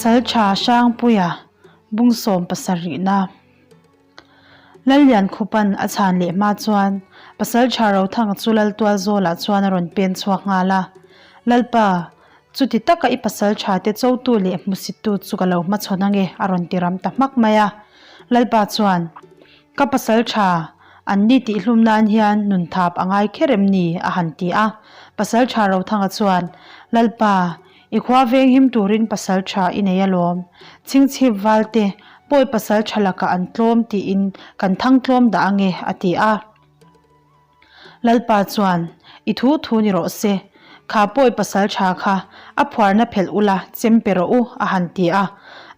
Pasalṭha Hrangpuia bungsawm pasarihna Lalliankhupan a chhan leh hma chuan Pasalṭha Rothanga chu Laltualzawlah chuan a rawn pen chhuak nghal a, Lalpa, chuti taka i pasalṭha te chotu leh hmusittu chu ka lo hmachhawn ange a rawn ti ram ta hmak mai a. Lalpa chuan, Ka pasalṭha, an ni tihhlum nan hian nun thap a ngai kher em ni? a han ti a. Pasalṭha Rothanga chuan, Lalpa, i khua veng him turin pasalṭha i nei alawm. Chhingchhip valte pawi pasalṭha lakah an tlawm tiin kan thang tlawm dah ange, a ti a. Lalpa chuan, I thu thu ni rawh se. Kha pawi pasal tha kha a phuarna phelh ula chem pe rawh u, a han ti a.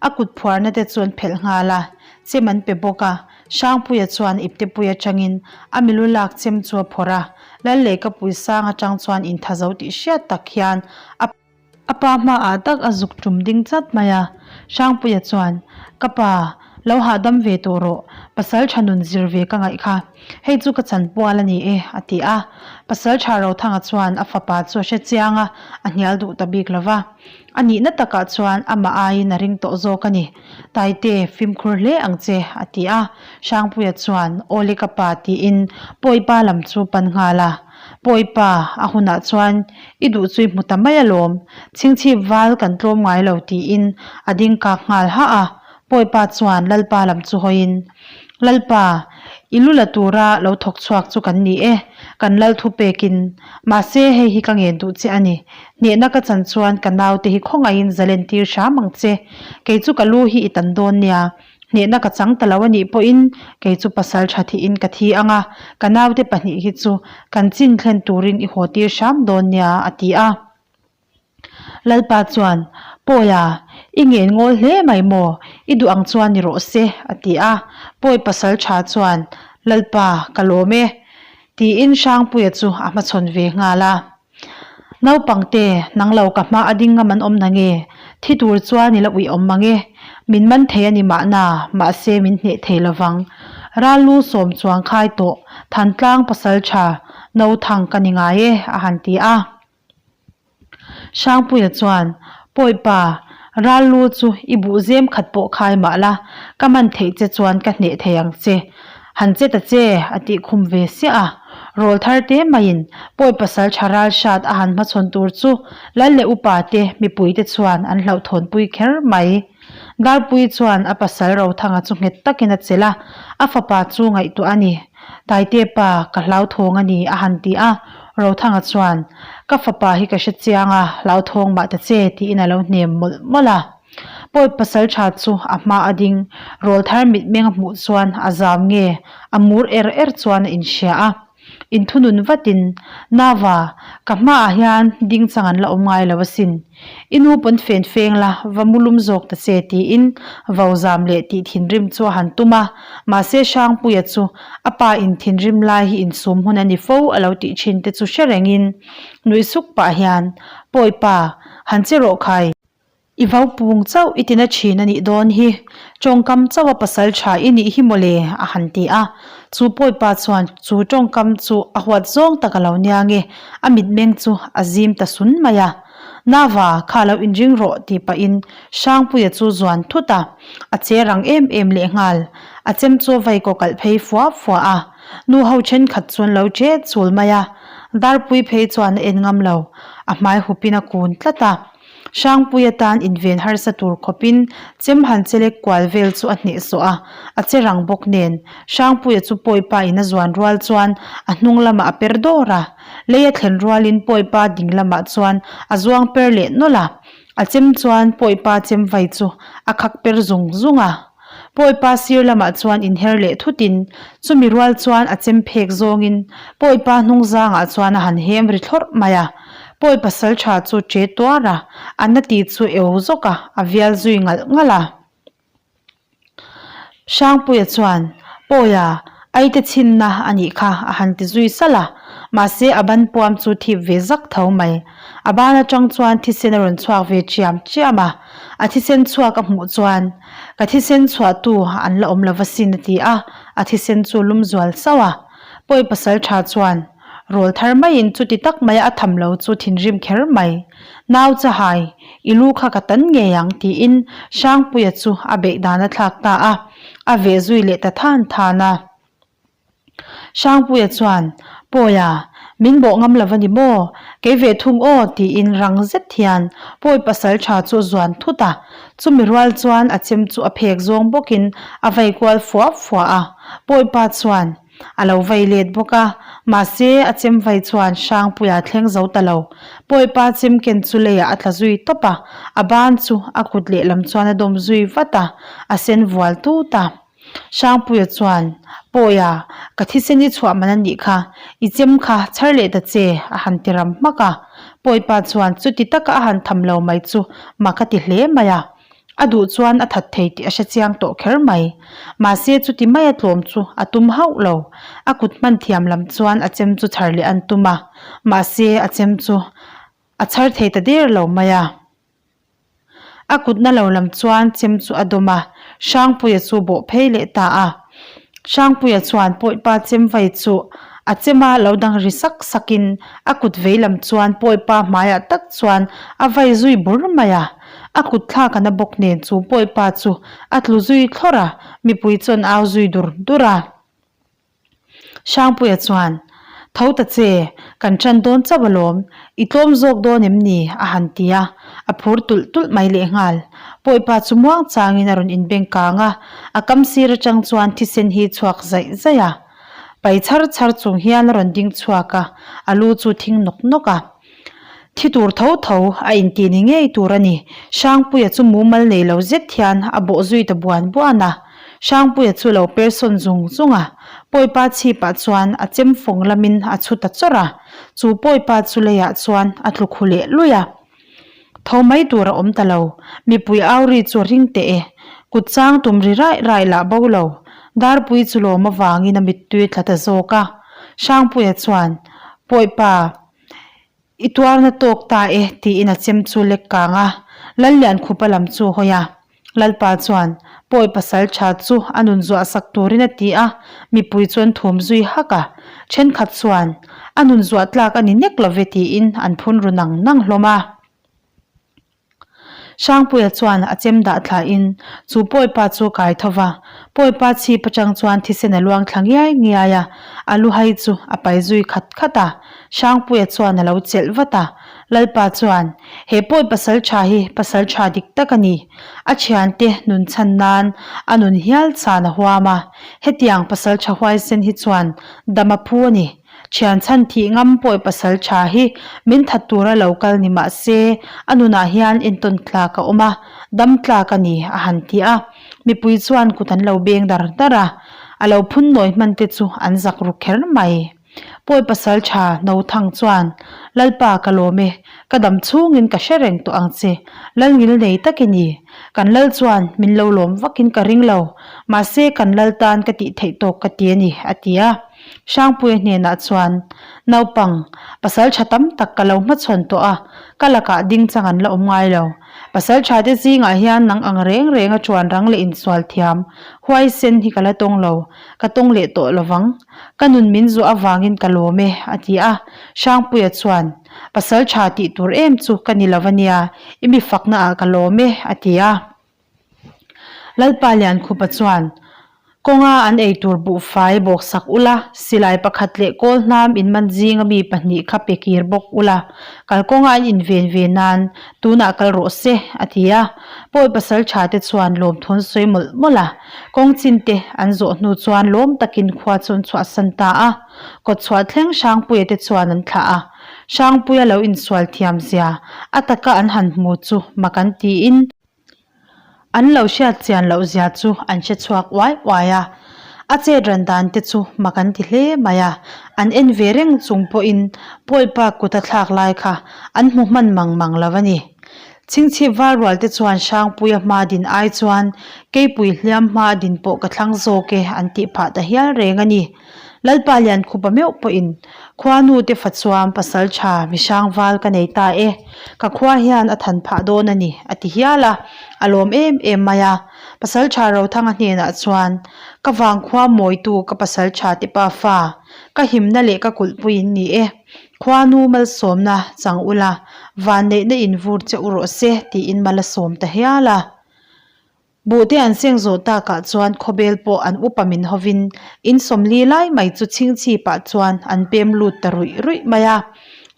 A kut phuarna te chuan phelh nghal a, chem an pe bawk a. Hrangpuia chuan iptepui atangin a milu lak chem chu a phawrh a. Lal lehkapui sang atang chuan inthazo tih hriat tak hian a. A pa hmaah tak a zuk tum ding chat mai a, Hrangpuia chuan, Ka pa, lo hahdam ve tawh rawh, pasal tha nun zir ve ka ngaih kha, hei chu ka chanpual a ni e, a ti a. Pasal tha Rothanga chuan a fapa chu a hre chiang a, a hnial duh ta bik lo va. A nihna takah chuan amah aiin a ring tawh zawk a ni. Taite, fimkhur hle ang che, a ti a. Hrangpuia chuan, Awle ka pa, tiin Pawipa lam chu pan nghal a. Pawipa, a hunah chuan i duh chu i hmu ta mai alawm, chhingchhip val kan tlawm ngai lo tiin a ding kak nghal hah a. Pawipa chuan Lalpa lam chu hawiin, Lalpa, i lu la tura lo thawk chhuak chu kan ni e, kan lal thu pekin. Mahse, hei hi ka ngen duh che a ni. Hnehna ka chan chuan ka naute hi khawngaihin zalen tir hram ang che. Kei chu ka lu hi i tan dawn nia. Hnehna ka chang ta lo a nih pawhin kei chu pasal tha thihin ka thi ang a, ka naute pahnih hi chu kan chin thlen turin i haw tir hram dawn nia, a ti a. Lalpa chuan, Pawi-a, i ngen ngawl hle mai maw? I duh ang chuan ni rawh se, a ti a. Pawi pasal tha chuan, Lalpa, ka lawm e, tiin Hrangpuia chu a hmachhawn ve nghal a. Naupangte, nang lo ka hma a ding ngam an awm na nge? Thi tur chuan i la uih awm mang e. Min man thei a ni mahna, mahse min hneh thei lo vang. Ral lu sawm chuang khai tawh, Thantlang pasal tha, no thang ka ni ngai e, a han ti a. Hrangpuia chuan, Pawipa, ral lu chu i buh zem khat pawh khai mah la, ka man theih che chuan ka hneh thei ang che. Han che ta che, a tih khum ve siah a. Rawl thar te maiin pawi pasal tha ral hrat a han hmachhawn tur chu lal leh upa te mipui te chuan an hlauhthawnpui kher mai. Darpui chuan a pasal Rothanga chu nghet takin a chelh a, a fapa chu ngaihtuah a ni. Taite pa, ka hlauthawng a ni, a han ti a. Rothanga chuan, Ka fapa hi ka hre chiang a, hlauthawng mah ta che, tiin a lo hnem mawlh mawlh a. Pawi pasal tha chu a hma a ding, rawl thar mitmeng a hmuh chuan a zam nge, a mur er er chuan a inhria a. Inthunun vatin, Nava, ka hmaah hian ding chang an la awm ngai lo asin. I nu pawn fen feng la, va mu lum zawk ta che tiin vo zam leh tih thinrim chu a han tum a. Mahse Hrangpuia chu a pa in thinrim lai hi insum hun a ni fo a lo tih thin te chu hre rengin nuih suk pah hian, Pawi pa, han che rawh khai. I vo pung chauh i tina thin a nih dawn hi, tawngkam chauh a pasal tha i nih hi mawle a han ti a. Chu pawipa chuan chu tawngkam chu a huat zawng tak a lo nia nge, a mitmeng chu a zim ta sun mai a. Nava, kha lo inring rawh tih pahin Hrangpuia chu zuan thut a, a che rang em em lehnghal. A chem chu vai kaw kalh phei fua fua a. Nu ho thenkhat chuan lo che chul mai a, Darpui phei chuan a en ngam lo, a hmai hupin a kun tlat a. Hrangpui atan inven harsa tur khawpin chem han chelek kual vel chu a hnehsawh a, a che rang bawk nen. Hrangpuia chu Pawipa in a zuan rual chuan a hnung lamah a per dawr a, lei a thlen rualin Pawipa ding lamah chuan a zuang per leh nawlh a, a chem chuan Pawipa chem vai chu a khak per zung zung a. Pawipa sir lamah chuan inher leh thutin chumi rual chuan a chem phek zawngin Pawipa hnung zangah chuan a han hem ri thlawrh mai a. Pawi pasal tha chu che tuar a, a na ti chu eu zawk a, a vial zui ngalh ngalh a. Hrangpuia chuan, Pawia, aite chhinna a nih kha a han ti zui salh a, mahse a ban puam chu thip ve zak tho mai. A ban atang chuan thisen a rawn chhuak ve chiam chiam a, a thisen chhuak a hmuh chuan, Ka thisen chhuahtu an la awm lo va sin a ti a, a thisen chu lum zual sauh a. Pawi pasal tha chuan. Rawl thar maiin chuti tak maia a tham lo chu thinrim kher mai. Nau chahai, i lu kha ka tan ngei ang tiin Hrangpuia chu a beih dan a thlak ta a, a veh zui leh ta than than a. Hrangpuia chuan, Pawia, min bawh ngam lo a ni maw? Kei ve thung aw tiin rang zet hian Pawi pasal tha chu a zuan thut a. Chumi rual chuan a chem chu a phek zawng bawkin a vei kual fua fua a. Pawipa chuan, A lo vei let bawk a, mahse a chem vai chuan Hrangpuia thleng zo ta lo. Pawipa chem ken chu leiah a tla zui tawp a, a ban chu a kut lehlam chuan a dawm zui vat a, a sen vual tut a. Hrangpuia chuan, Pawia, ka thisen i chhuah man a nih kha, i chem kha chhar leh ta che, a han ti ram hmak a. Pawipa chuan chuti taka a han tham lo mai chu mak a ti hle mai a. A duh chuan a that thei tih a hre chiang tawh kher mai. Mahse chuti maia tlawm chu a tum hauh lo. A kut hman thiam lam chuan a chem chu chhar leh an tum a, mahse a chem chu a chhar thei ta der lo mai a. A kutna lo lam chuan chem chu a dawm a, Hrangpuia chu bawh phei leh ta a. Hrangpuia chuan Pawipa chem vai chu a chem a lo dang ri sak sakin a kut vei lam chuan Pawipa hmaiah tak chuan a vai zui bur mai a. A kut thlak a na bawk nen chu Pawipa chu a tlu zui thlawrh a, mipui chuan au zui dur dur a. Hrangpuia chuan, Tho ta che, kan ṭan dawn chauh alawm, i tlawm zawk dawn em ni? a han ti a, a phur tulh tulh mai lehnghal. Pawipa chu muang changin a rawn inbeng kang a, a kam sir aṭang chuan thisen hi chhuak zaih zaih a. Pai chhar chhar chung hian a rawn ding chhuak a, a lu chu thing nawk nawk a. Thi tur tho tho a inti ni ngei tur a ni. Hrangpuia chu mumal nei lo zet hian a bawh zui ta buan buan a. Hrangpuia chu lo per sawn zung zung a. Pawipa chhipah chuan a chem fawng lamin a chhu ta chawrh a. Chu pawipa chu leiah chuan a tlu khu leh luih a. Tho mai tur a awm ta lo. Mipui au ri chu a ring teh e. Kut chang tum ri raih raih lah bo lo. Darpui chu lawm avangin a mittui tla ta zawk a. Hrangpuia chuan, Pawipa, I tuarna tawk ta e tiin a chem chu lek kang a, Lalliankhupa lam chu hawi a. Lalpa chuan Pawi pasal tha chu a nun zuah sak turin a ti a, mipui chu an thum zui hak a. Thenkhat chuan a nun zuah tlak a ni nek lo ve tiin an phun ru nang nang hlawm a. Hrangpuia chuan a chem dah thlain chu Pawipa chu kai tho va, Pawipa chhip atang chuan thisen a luang thla ngiai ngiai a, a lu hai chu a pai zui khat khat a. Hrangpuia chuan a lo chelh vat a, Lalpa chuan, He Pawi pasal tha hi pasal tha dik tak a ni. A thiante nun chhan nan a nun hial chan a huam a, hetiang pasal tha huaisen hi chuan dam a phu a ni. Thian chhan thih ngam pawi pasal tha hi min that tura lo kal ni mah se a nunah hian entawn tlak a awm a, dam tlak a ni a han ti a. Mipui chuan kut an lo beng dar dar a, a lo phun nawi hman te chu an zak ru kher mai. Pawi pasal tha no thang chuan, Lalpa ka lawm e, ka dam chhungin ka hre reng tawh ang che, lal ngil nei tak i ni. Kan lal chuan min lo lawm vakin ka ring lo, mahse kan lal tan ka tih theih tawk ka ti a ni, a ti a. Hrangpuia hnenah chuan, Naupang, pasal tha tam tak ka lo hmachhawn tawh a, ka lakah ding chang an la awm ngai lo. Pasal tha te zingah hian nang ang reng reng a chuan rang leh insual thiam, huaisen hi ka la tawng lo, ka tawng leh tawh lo vang. Ka nun min zuah avangin ka lawm e, a ti a. Hrangpuia chuan, Pasal tha tih tur em chu ka ni lo a nia, i mi faknaah ka lawm e, a ti a. Lalpa Liankhupa chuan, Kawnga an ei tur buhfai bawksak ula, silai pakhat leh kawl hnam inman zinga mi pahnih kha pe kir bawk ula, kalkawnga an inven ve nan tunah kal rawh se, a ti a. Pawi pasal tha te chuan lawmthawn sawi mawlh mawlh a, kawng chin te an zawh hnu chuan lawm takin khua chu an chhuahsan ta a. Kawtchhuah thleng Hrangpuia te chuan an thlah a. Hrangpuia lo insual thiam zia a taka an han hmu chu mak an tiin, An lo hriat chian loh zia chu an hre chhuak uai uai a, a chet ran dan te chu mak an ti hle mai a, an en ve reng chung pawhin Pawipa kut a thlak lai kha an hmu hman mang mang lo a ni. Chhingchhip val rual te chuan Hrangpuia hma din ai chuan Keipui hliam hma din pawh ka thlang zawk e an tih phah ta hial reng a ni. Lalpa Liankhupa meuh pawhin Khuanu te fa chuan pasal tha mihrang val ka nei ta e, ka khua hian a than phah dawn a ni, a ti hial a, a lawm em em mai a. Pasal tha Rothanga hnenah chuan, Ka vangkhua mawitu ka pasal tha te pa fa, ka himna leh ka kulhpui in ni e, khuanu malsawmna chang ula, vanneihna in vur che u rawh se, tiin mal a sawm ta hial a. Buhte an seng zawh takah chuan khawbel pawh an upa min hovin in sawmli lai mai chu chhingchhipah chuan an pem lut ta ruih ruih mai a.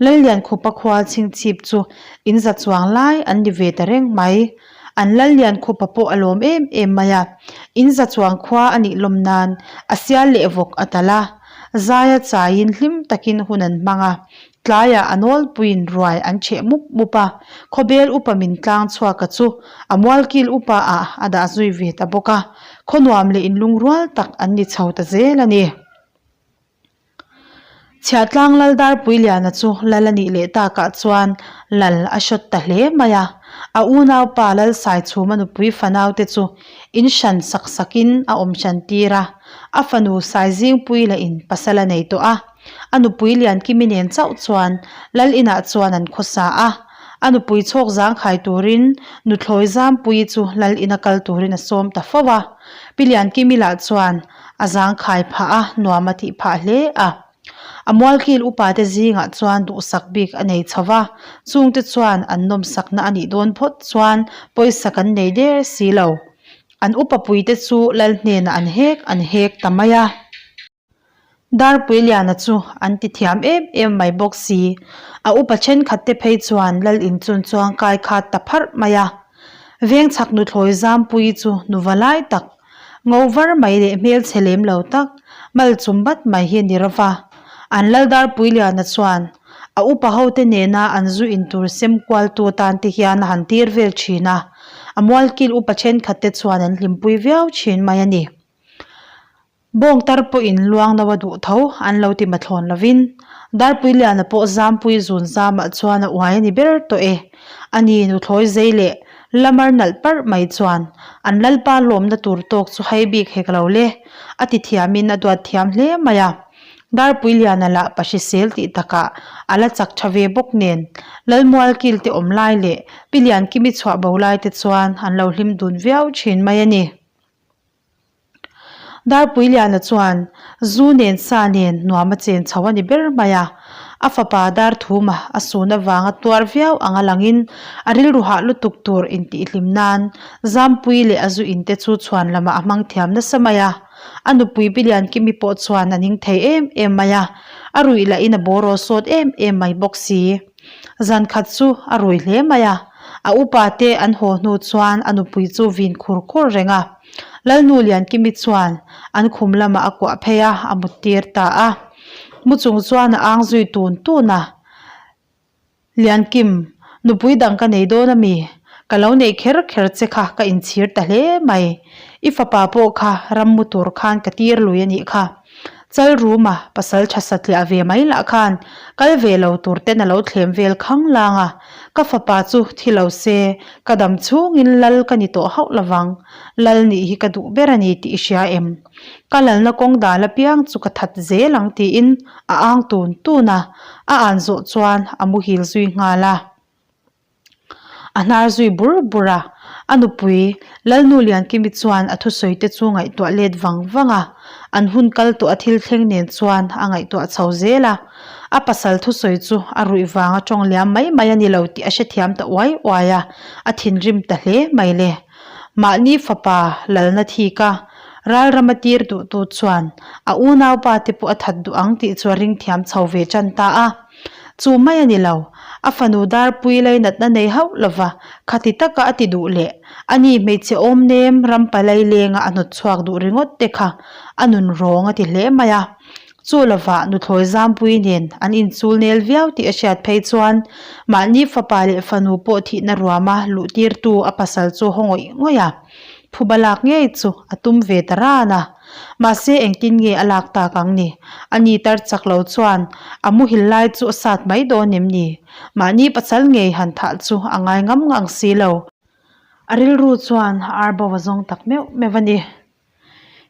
Lalliankhupa khua chhingchhip chu in za chuang lai an ni ve ta reng mai. An Lalliankhupa pawh a lawm em em mai a. In za chuang khua a nih lawm nan a sial leh vawk a talh a. Zaia chaiin hlim takin hun an hmang a. Tlaiah a nawlpuiin ruai an chheh mup mup a, khawbel upa min tlang chhuak a chu a mualkil upa ah a dah zui ve ta bawk a, khaw nuam leh inlungrual tak an ni chho ta zel a ni. Chhiahtlang lal Darpuiliana chu lal a nih leh takah chuan lal a hrawt ta hle mai a, a unaupa lal Saichhuma nupui fanaute chu in hran sak sakin a awm hran tir a, a fanu Saizingpui lah in pasal a nei tawh a. A nupui Liankimi nen chauh chuan Lal inah chuan an khawsa a. A nupui chhawk zangkhai turin nuthlawi Zampuii chu Lal ina kal turin a sawm ta fo a. Pi Liankimi lah chuan a zangkhai phah a, nuam a tih phah hle a. A mualkil upate zingah chuan duhsak bik a nei chho va, chungte chuan an nawmsakna a nih dawn phawt chuan pawisa kan nei der si lo. An upapuite chu Lal hnenah an hek an hek ta mai a. Darpuiliana chu an ti thiam em em mai bawk si. A upa thenkhat te phei chuan lal in chun chuan kai khat ta pharh mai a. Veng chhak nuthlawi Zampuii chu nuva lai tak, ngo var mai leh hmelchhe lem lo tak, mal chum bat mai hi a ni ro va. An lal Darpuiliana chuan a upa ho te nena an zu in tur sem kual tu atan te hian a han tir vel thin a. A mualkil upa thenkhat te chuan an hlimpui viau thin mai a ni. Bawng tar pawhin luang no a duh tho an lo ti mathlawn lovin Darpuiliana pawh Zampui zun zamah chuan a uai a ni ber tawh e. Ani nuthlawi zei leh lamar nalh parh mai chuan an lalpa lawmna tur tawk chu hei bik hek lo le a ti thiamin a duat thiam hle mai a. Darpuiliana lah pa hrisel tih takah a la chak tha ve bawk nen Lalmualkil te awm lai leh Pi Liankimi chhuah bo lai te chuan an lo hlim dun viau thin mai a ni. Darpuiliana chuan zu nen sa nen nuam a chen chho a ni ber mai a, a fapa Darthuma a sun avanga tuar viau anga langin a rilru hah lutuk tur intihhlim nan Zampui leh a zu in te chu chhuan lamah a hmang thiam nasa mai a, a nupui Biliankimi pawh chuan a ning thei em em mai a, a ruih lahin a bawraw sawt em em mai bawk si. Zan khat chu a rui hle mai a, a upa te an haw hnu chuan a nupui chu vin khur khur reng a. Lalnu Liankimi chuan an khum lamah a kuah phei a, a mut tir ta a. Mu chung chuan a ang zui tun tun a, Liankim, nupui dang ka nei dawn a mi? Ka lo neih kher kher che kha ka inchhir ta hle mai. I fapa pawh kha ram mu tur khan ka tir lui a nih kha. Chal ruma pasal tha satliah ve mai lah khan kal ve lo tur ten a lo thlem vel khang lang a, ka fapa chu thi lo se ka dam chhungin lal ka ni tawh hauh lovang, lal nih hi ka duh ber a ni tih i hria em? Ka lalna kawng dal apiang chu ka that zel ang tiin a ang tun tun a, a an zawh chuan a muhil zui nghal a. A hnar zui bur bur a, a nupui Lalnu Liankimi chuan a thusawi te chu ngaihtuah let vang vang a, an hun kal tawh a thil thleng nen chuan a ngaihtuah chho zel a. A pasal thusawi chu a ruih vanga tawng liam mai mai a ni lo tih a hrethiam ta uai uai a, a thinrim ta hle mai le. Mahni fapa Lalna thika ralrama tir duhtu chuan a unaupa te pawh a that duh ang tih chu a ring thiam chho ve tan ta a. Chu mai a ni lo, a fanu Darpui lainatna nei hauh lova khati taka a ti duh leh ani hmeichhe awm nem ram palai lenga a hnawt chhuak duh ringawt te kha a nun rawng a ti hle mai a. Chu lovah nuthlawi Zampui nen an inchul nel viau tih a hriat phei chuan mahni fapa leh fanu pawh thihna ruama luhtirtu a pasal chu haw ngawih ngawih a, phuba lak ngei chu a tum ve ta ran a. Mahse engtin nge a lak tak ang ni? A ni tar chak lo chuan a muhil lai chu a sat mai dawn em ni? Mahni pasal ngei han thah chu a ngai ngam ngang si lo. A rilru chuan ar bo a zawng tak meuh meuh a ni.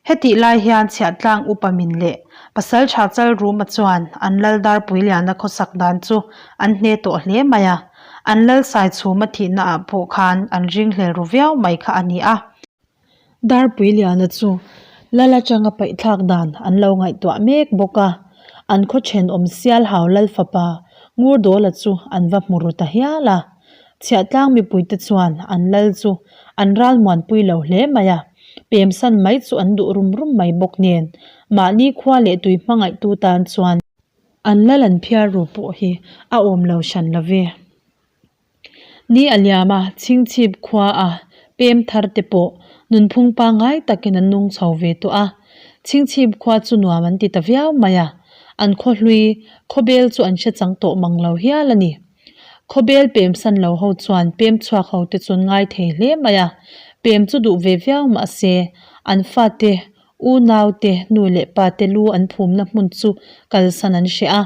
Hetih lai hian Chhiahtlang upa min leh Pasaltha Chalruma chuan an lal Darpuiliana khawsak dan chu an hne tawh hle mai a, an lal Saichhuma thihna ah pawh khan an ringhlel ru viau mai kha a ni a. Darpuiliana chu lal atanga paihthlak dan an lo ngaihtuah mek bawk a, an khaw thenawm Sialhau lal fapa Ngurdawla chu an va hmu ru ta hial a. Chhiahtlang mipuite chuan an lal chu an ralmuanpui lo hle mai a, pemsan mai chu an duh rum rum mai bawk nen, mahni khua leh tui hmangaihtu tan chuan an lal an phiar ru pawh hi a awm lo hran lo ve. Ni a liam a, chhingchhip khua a pem thar te pawh nunphung pangngai takin an nung chho ve tawh a, chhingchhip khua chu nuam an ti ta viau mai a, an khawhlui khawbel chu an hre chang tawh mang lo hial a ni. Khawbel pem san lo ho chuan pem chhuak ho te chuan ngai thei hle mai a, pem chu duh ve viau mah se an fate unau te nu leh pa te lu an phumna hmun chu kalsan an hreh a,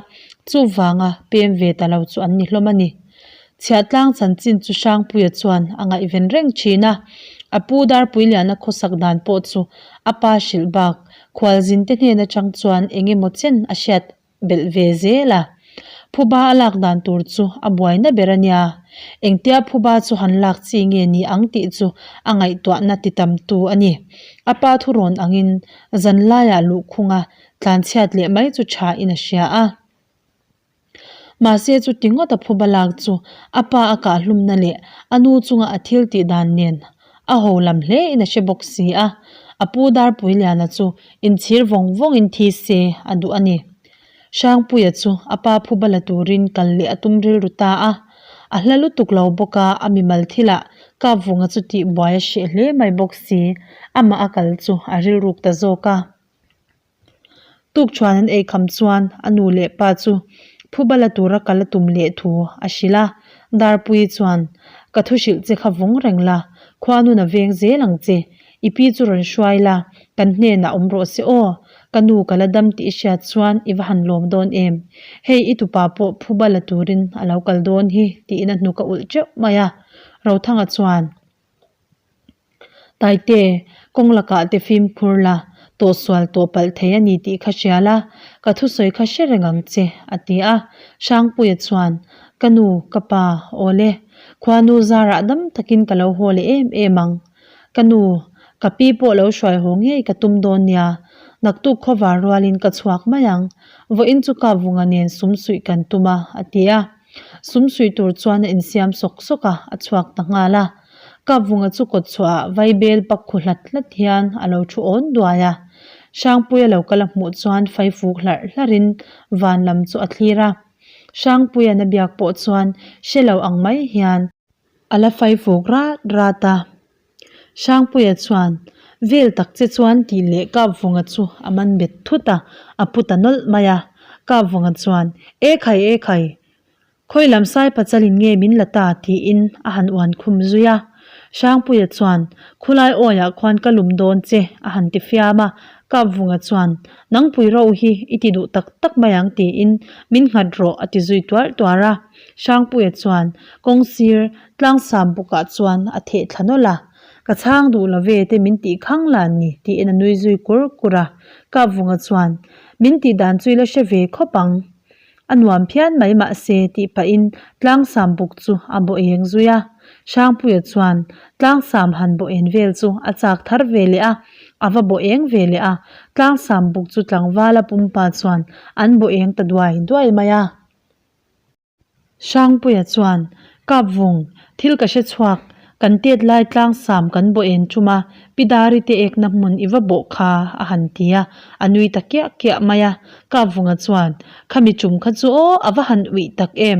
chuvanga pem ve ta lo chu an ni hlawm a ni. Chhiahtlang chanchin chu Hrangpuia chuan a ngaihven reng thin a, a pu Darpuiliana khawsak dan pawh chu a pa hrilh bak khualzin te hnen atang chuan eng emaw chen a hriat belh ve zel a. Phuba a lak dan tur chu a buaina ber a nia. Engtia phuba chu han lak chi nge ni ang tih chu a ngaihtuahna ti tamtu a ni. A pa thurawn angin zanlaiah luhkhunga tlanchhiat leh mai chu tha in a hria a. Mahse chuti ngawt a phuba lak chu a pa a kahhlumna leh a nu chunga a thil tih dan nen a ho lam hle in a hre bawk si a, a pu Darpuiliana chu inchhir vawng vawng in thi se a duh a ni. Hrangpuia chu a pa phuba la turin kal leh a tum rilru ta a, a hla lutuk lo bawk a, a mimal thilah Kapvunga chu tihbuai a hreh hle mai bawk si, amah a kal chu a rilruk ta zawk a. Tukṭhuan an ei kham chuan a nu leh pa chu phuba la tura kal a tum leh thu a hrilh a. Darpuii chuan, Ka thu hrilh che kha vawng reng la, khuanun a veng zel ang che. I pi chu rawn hruai la, kan hnenah awm rawh se aw. Ka nu ka la dam tih i hriat chuan i va han lawm dawn em. Hei i tupa pawh phuba la turin a lo kal dawn hi, tiin a hnuk a ulh teuh mai a. Rothanga chuan. Taite, kawng lakah te fimkhur la, tawhsual tawh palh thei a ni tih kha hria la, ka thusawi kha hre reng ang che, a ti a. Hrangpuia chuan, Ka nu, ka pa, awle, khuanu zarah dam takin ka lo haw leh em em ang. Ka nu, ka pi pawh lo hruai haw ngei ka tum dawn nia, naktuk khawvar rualin ka chhuak mai ang, vawiin chu Kapvunga nen sum suih kan tum a, a ti a. Sum suih tur chuan a insiam sawk sawk a, a chhuak ta nghal a. Kapvunga chu kawt chhuahah vaibel pak khu hlat hlat hian a lo thu awn duai a. Hrangpuia lo kal a hmuh chuan faifuk hlarh hlarhin van lam chu a thlir a. Hrangpuia'n a biak pawh chuan hre lo ang mai hian a la faifuk rat rat a. Hrangpuia chuan vel tak che chuan tih leh Kapvunga chu a man bet thut a, a pu ta nawlh mai a. Kapvunga chuan, E khai, e khai! Khawi lam sai pachalin nge min la ta? tiin a han uan khum zui a. Hrangpuia chuan, Khulai awiah khuan ka lum dawn che, a han ti fiam a. Kapvunga chuan, Nangpui ro hi i ti duh tak tak mai ang tiin min nghat rawh a ti zui tuar tuar a. Hrangpuia chuan kawngsir tlangsam bawkah chuan a theh thla nawlh a, Ka chhang duh lo ve te min tih khang lan ni tiin a nui zui kur kur a. Kapvunga chuan, Min tih dan chu i la hre ve khawp ang. A nuam phian mai mahse tih pahin tlangsam buk chu a bawh eng zui a. Hrangpuia chuan tlangsam han bawh en vel chu a chak thar ve leh a, a va bawh eng ve leh a. Tlangsam buk chu tlangvala pumpa chuan an bawh eng ta duai duai mai a. Hrangpuia chuan, Kapvung, thil ka hre chhuak, kan tet lai tlangsam kan bawh en tum a, Pi Dari te ekna hmun i va bawh kha, a han ti a, a nui ta kiah kiah mai a. Kapvunga chuan, Khami tum kha chu aw, a va han uih tak em,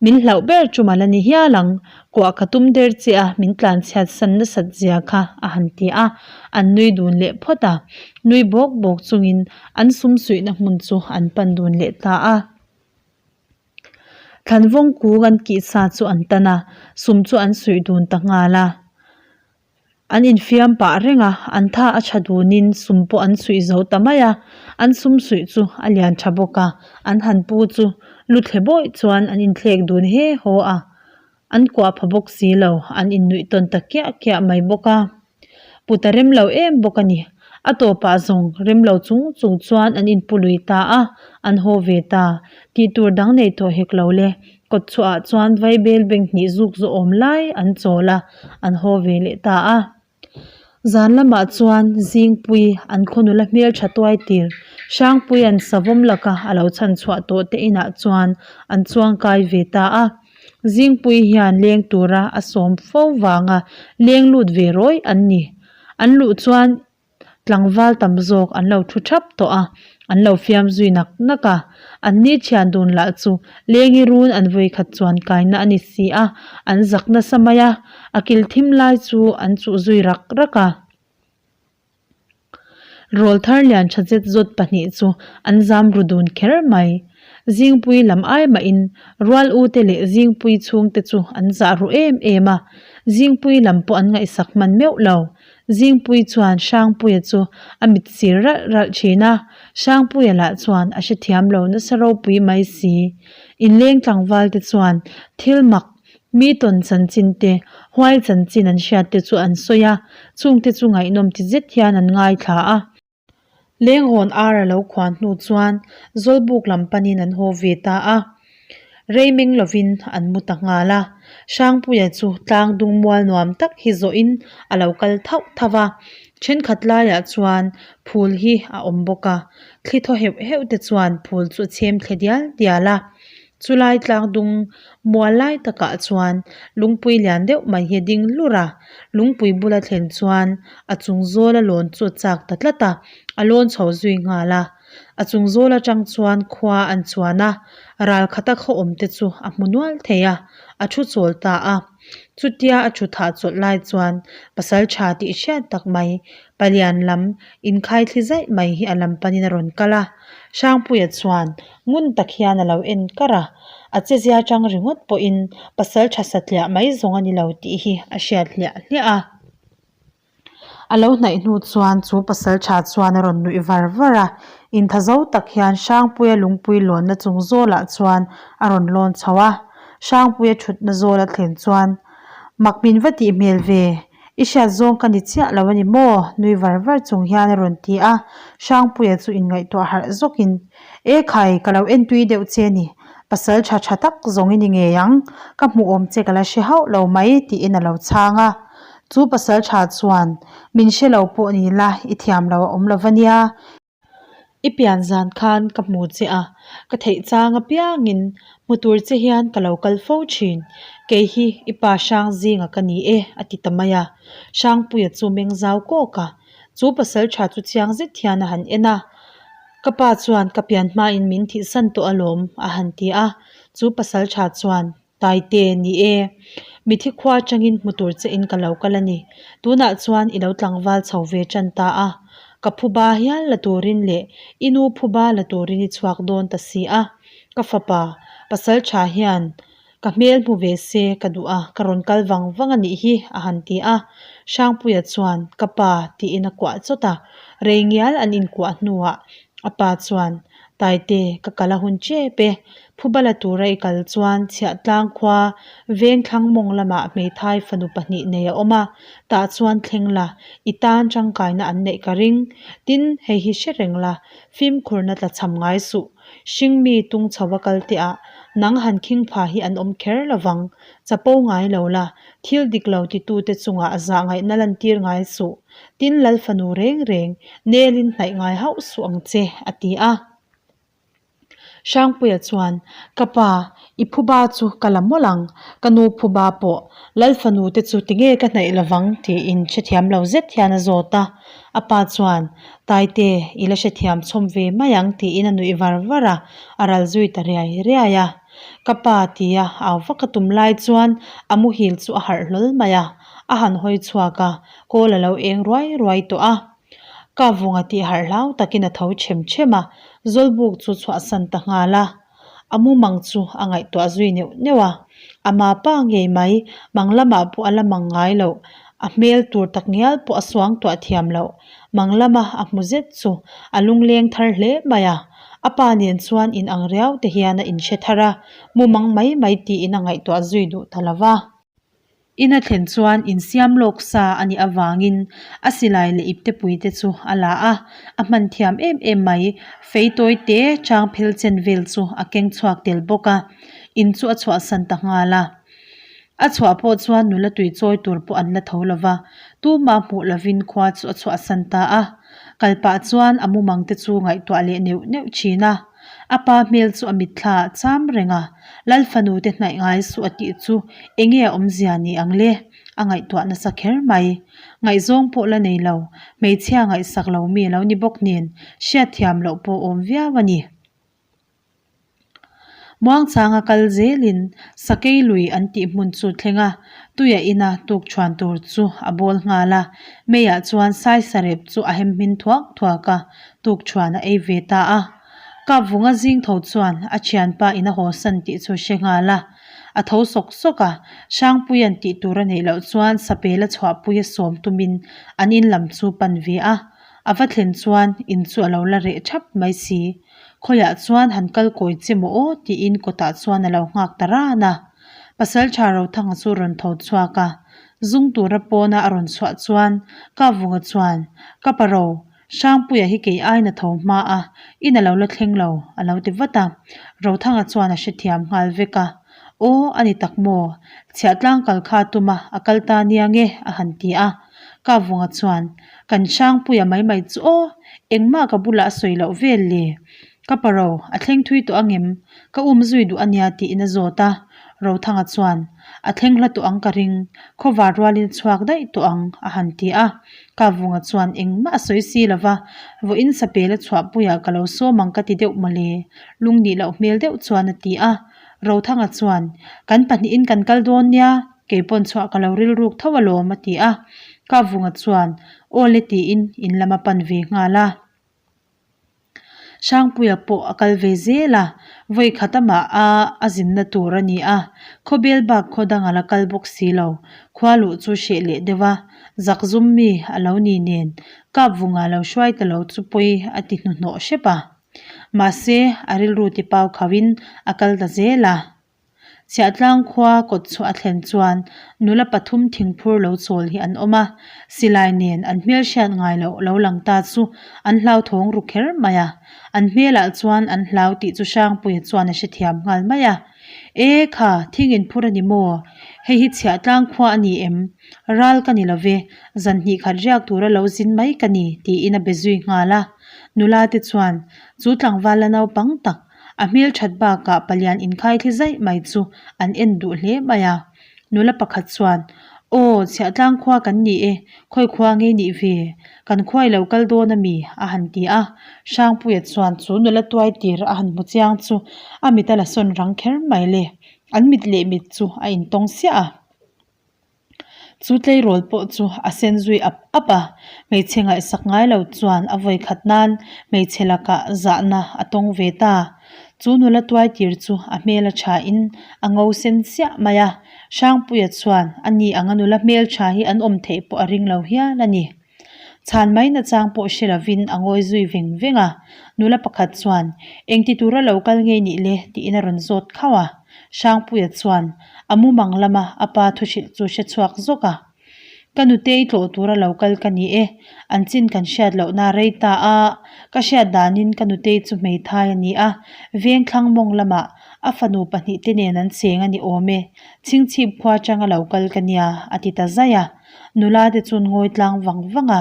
min hlauh ber tum a la ni hial ang, kuah ka tum der che a, min tlanchhiat san nasat zia kha, a han ti a, an nui dun leh phawt a. Nui bawk bawk chungin an sumsuihna hmun chu an pan dun leh ta a. Thlanvawng kung an kih sa chu an tan a, sum chu an suih dun ta nghal a. An infiam pah reng a, an tha a tha dunin sum pawh an suih zo ta mai a. An sum suih chu a lian tha bawk a, an han pu chu lu thle bawih chuan an inthlek dun he haw a. An kuah pha bawk si lo, an innuih tawn ta kiah kiah mai bawk a. Put a rem lo em bawk a ni. A tawpah zawng rem lo chung chung chuan an inpu lui ta a, an haw ve ta. Tih tur dang nei tawh hek lo le. Kawtchhuahah chuan vaibel beng hnih zuk zawh awm lai an chawl a, an haw ve leh ta a. Zan lamah chuan Zingpui an khaw nula hmeltha tuai tir Hrangpuia'n savawm laka a lo chhan chhuah tawh te inah chuan an chuangkai ve ta a. Zingpui hian leng tura a sawm fo vanga leng lut ve rawih an ni. An luh chuan Tlangval tam zawk an lo thu thap tawh a, an lo fiam zui nak nak a. An ni thian dun lah chu lengi run an vawi khat chuan kaina a ni si a, an zak nasa mai a, a kil thim lai chu an chuh zui rak rak a. Rawlthar lian tha zet zawt pahnih chu an zam ru dun kher mai. Zingpui lam ai mahin rual u te leh Zingpui chhungte chu an zah ru em em a, Zingpui lam pawh an ngaihsak hman meuh lo. Zingpui chuan Hrangpuia chu a mit sir ralh ralh thin a, Hrangpuia lah chuan a hrethiam lo nasa ropui mai si. Inleng tlangval te chuan thil mak, mi tawn chanchin te, huai chanchin an hriat te chu an sawi a, chungte chu ngaihnawm ti zet hian an ngaithla a. Lenghawn ar a lo khuan hnu chuan Zawlbuk lam panin an haw ve ta a, rei meng lovin an mu ta nghal a. Hrangpuia chu tlang dung mual nuam tak hi zawhin a lo kal thauh thauh a, thenkhat laiah chuan phul hi a awm bawk a, thli thaw heuh heuh te chuan phul chu a chhem thle dial dial a. Chulai tlang dung mual lai takah chuan lungpui lian deuh mai hi a ding hlur a, lungpui bula thlen chuan a chung zawl a lawn chu a chak ta tlat a, a lawn chho zui nghal a. A chung zawl atang chuan khua an chuan a, ral khata khaw awm te chu a hmu nual thei a, a thu chawl ta a. Chutia a thu thah chawlh lai chuan pasal tha tih hriat tak mai palian lam inkhai thli zaih mai hi a lam panin a rawn kal a. Hrangpuia chuan ngun tak hian a lo en kar a, a chezia chang ringawt pawhin pasal tha satliah mai zawng a ni lo tih hi a hriat hliah hliah a. A lo hnaih hnu chuan chu pasal tha chuan a rawn nuih var var a, intha zo tak hian Hrangpuia lungpui lawnna chung zawlah chuan a rawn lawn chho a. Hrangpuia thutna zawl a thlen chuan, Mak min va tih hmel ve, i hriat zawng ka ni chiah lo a ni maw? nui var var chung hian a rawn ti a, Hrangpuia chu inngaihtuah harh zawkin, E khai, ka lo entui deuh che a ni, pasal tha tha tak zawng i ni ngei ang, ka hmuh awm che ka la hre hauh lo mai, tiin a lo chhang a. Chu pasal tha chuan, Min hre lo pawh ni la, i thiam lo a awm lo va nia. I pian zan khan ka hmu che a, ka theih chang apiangin hmu tur che hian ka lo kal fo thin. Kei hi i pa hrang zinga ka ni e, a ti ta mai a. Hrangpuia chu meng zau kawk a, chu pasal tha chu chiang zet hian a han en a. Ka pa chuan ka pian hmain min thihsan tawh alawm, a han ti a. Chu pasal tha chuan, Taite, ni e. Mithi khua atangin hmu tur che in ka lo kal a ni. Tunah chuan i lo tlangval chho ve tan ta a. Ka phuba hial la turin leh i nu phuba la turin i chhuak dawn ta si a. Ka fapa, pasal tha hian ka hmel hmu ve se ka duh a, ka rawn kal vang vang a nih hi, a han ti a. Hrangpuia chuan, Ka pa, tiin a kuah chawt a. Rei ngial an inkuah hnuah a pa chuan, Taite, ka kal a hun tep e. Phuba la tura i kal chuan Chhiahtlang khua Vengthlang mawng lamah hmeithai fanu pahnih nei a awm a, tah chuan thleng la, i tan tangkaina an neih ka ring. Tin, hei hi hre reng la, fimkhurna tla cham ngai suh. Hringmi tung chho a kal teh ah nang han khing pha hi an awm kher lo vang. Chapo ngai lo la, thil dik lo titute chungah zah ngaihna lantir ngai suh. Tin, Lal fanu reng reng, nelin hnaih ngai hauh suh ang che, a ti a. Hrangpuia chuan, Ka pa, i phuba chu ka la mawlh ang, ka nu phuba pawh Lal fanu te chu tinge ka hnaih lovang tiin hrethiam lo zet hian a zawt a. A pa chuan, Taite, i la hrethiam chhawm ve mai ang tiin a nuih var var a, a ral zui ta riai riai a. Ka pa tia au vak a tum lai chuan a muhil chu a harh hlawl mai a, a han hawi chhuak a, kawl a lo eng ruai ruai tawh a. Ka vunga tih harh hlau takin a tho chem chem a, Zawlbuk chu chhuahsan ta nghal a. A mumang chu a ngaihtuah zui neuh neuh a. A ma pa ngei mai, mang lamah pawh a la mang ngai loh, a hmel tur tak ngial pawh a suangtuah thiam loh. Mang lama a hmu zet chu a lungleng thar hle mai a. A pa nen chuan in ang riau te hian a inhre thar a, mumang mai mai tiin a ngaihtuah zui duh ta lo va. In a thlen chuan insiam lawk sa a nih avangin a silai leh iptepui te chu a la a, a hman thiam em em mai. Fei tawi te chang phel chen vel chu a keng chhuak tel bawk a, in chu a chhuahsan ta nghal a. A chhuah pawh chuan nula tui chawi tur pawh an la tho lo va, tumah hmuh lovin khua chu a chhuahsan ta a. Kal pah chuan a mumang te chu ngaihtuah leh neuh neuh thin a. A pa hmel chu a mitthla ah cham reng a, Lal fanu te hnaih ngai suh a tih chu enge a awmzia ni ang le? A ngaihtuah nasa kher mai. Ngaihzawng pawh la nei lo, hmeichhia ngaihsak lo mi a lo ni bawk nen hriatthiam loh pawh awm viau a ni. Muangchanga kal zelin Sakei lui an tih hmun chu thleng a, tuia ina tuk chhuan tur chu a bawl nghal a, meiah chuan saisarep chu a hem hmin thuak thuak a, tuk chhuan a ei ve ta a. Kapvunga zing tho chuan a thianpa in a hawsan tih chu hre nghal a, a tho sawk sawk a, Hrangpuia'n tih tur a neih loh chuan Sapela chhuahpuia sawm tumin an in lam chu pan ve a, a va thlen chuan in chu a lo la reh thap mai si. Khawiah chuan han kal kawi che maw aw tiin kawtah chuan a lo nghak ta ran a. Pasaltha Rothanga chu rawn tho chhuak a, zung tura pawna a rawn chhuah chuan Kavunga chuan, Ka pa ro, Hrangpuia hi kei aina tho hma a, in a lo la thleng lo, a lo ti vat a. Rothanga chuan a hrethiam nghal vek a, Aw, a ni tak maw? Chhiahtlang kal kha a tum a, a kal ta nia nge? a han ti a. Kavunga chuan, Kan Hrangpuia mai mai chu aw, engmah ka bulah a sawi loh vel le. Ka pa ro, a thleng thui tawh angem? Ka um zui duh ania tiin a zawt a. Rothanga chuan, A thleng hla tawh ang ka ring, khawvar rualin a chhuak daih tawh ang, a han ti a. Kavunga chuan engmah a sawi si lo va, vawiin sapel a chhuahpuiah ka lo sawm ang ka ti deuh mawle, lungnih loh hmel deuh chuan a ti a. Rothanga chuan, Kan pahnihin kan kal dawn nia, kei pawn chhuah ka lo rilruk tho alawm a ti a. Kavunga chuan, Aw le tiin in lam a pan ve nghal a. Hrangpuia pawh a kal ve zel a, vawi khat amah a a zinna tur a ni a, khawbel bak khaw dang a la kal bawk si lo, khua luh chu hreh leh deuh a, zakzum mi a lo ni nen Kapvunga lo hruai ta lo chu pawi a ti hnuhnawh hrep a. Mahse, a rilru ti pau khauhin a kal ta zel a. Chhiahtlang khua kawt chhuah a thlen chuan nula pathum thingphur lo chawl hi an awm a, silai nen an hmel hriat ngai loh lo lang ta chu an hlauthawng ru kher mai a, an hmelah chuan an hlau tih chu Hrangpuia chuan a hrethiam nghal mai a. E kha, thing inphur a ni maw? Hei hi Chhiahtlang khua a ni em? Ral ka ni lo ve, zan hnih khat riak tura lo zin mai ka ni, tiin a be zui nghal a. Nula te chuan chu tlangval la naupang tak, A hmel that bakah palian inkhai thli zaih mai chu an en duh hle mai a. Nula pakhat chuan, Aw, chhiahtlang khua kan ni e, khawi khua nge nih ve? Kan khuai lo kal dawn a mi? a han ti a. Hrangpuia chuan chu nula tuai tir a han hmu chiang chu a mit a la sawn rang kher mai le. An mit leh mit chu a intawng siah a. Chu tleirawl pawh chu a sen zui ap ap a, hmeichhe ngaihsak ngai lo chuan a vawi khat nan hmeichhe lakah zahna a tawng ve ta. Chu nula tuai tir chu a hmel a tha in a ngo sen chiah mai a, Hrangpuia chuan a ni anga nula hmel tha hi an awm theih pawh a ring lo hial a ni. Chhan mai nachang pawh hre lovin a ngawi zui veng veng a. Nula pakhat chuan, Engti tura lo kal ngei nih le? tiin a rawn zawt khauh a. Hrangpuia chuan a mumang lama a pa thuhrilh chu hre chhuak zawk a. Ka nutei tlawh tura lo kal ka ni e, an chin kan hriat lohna rei ta a, ka hriat danin ka nutei chu hmeithai a ni a, vengthlang mawng lamah a fanu pahnihte nen an cheng a ni awm e, chhingchhip khua atanga lo kal ka nia, a ti ta zaih a. Nula te chuan ngawi tlang vang vang a,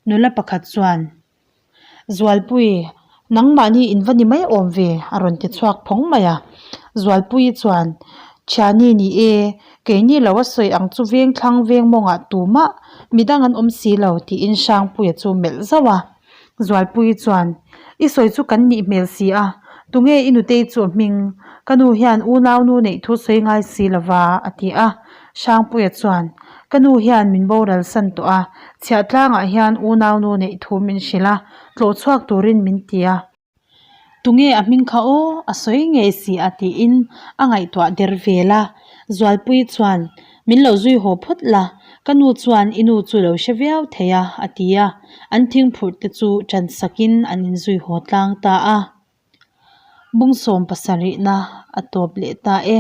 nula pakhat chuan, Zualpui, nangmahni in va ni mai awm ve, a rawn ti chhuak phawng mai a. Zualpuii chuan, Thiani ni e, keini lo a sawi ang chu veng thlang veng mawngah tumah midang an awm si lo, tiin Hrangpuia chu melh zauh a. Zualpuii chuan, I sawi chu kan nih hmel si a, tunge i nutei chu a hming? Ka nu hian unaunu neih thu sawi ngai si lo va, a ti a. Hrangpuia chuan, Ka nu hian min boral san tawh a, chhiahtlangah hian unaunu neih thu min hrilh a, tlawh chhuak turin min ti a. Tunge a hming kha aw, a sawi ngei si a tiin a ngaihtuah der vel a. Zualpuii chuan, Min lo zui haw phawt la, ka nu chuan i nu chu lo hre viau thei a, a ti a. An thingphurh te chu ṭan sakin an inzui haw tlang ta a. Bungsawm pasarihna a tawp leh ta e.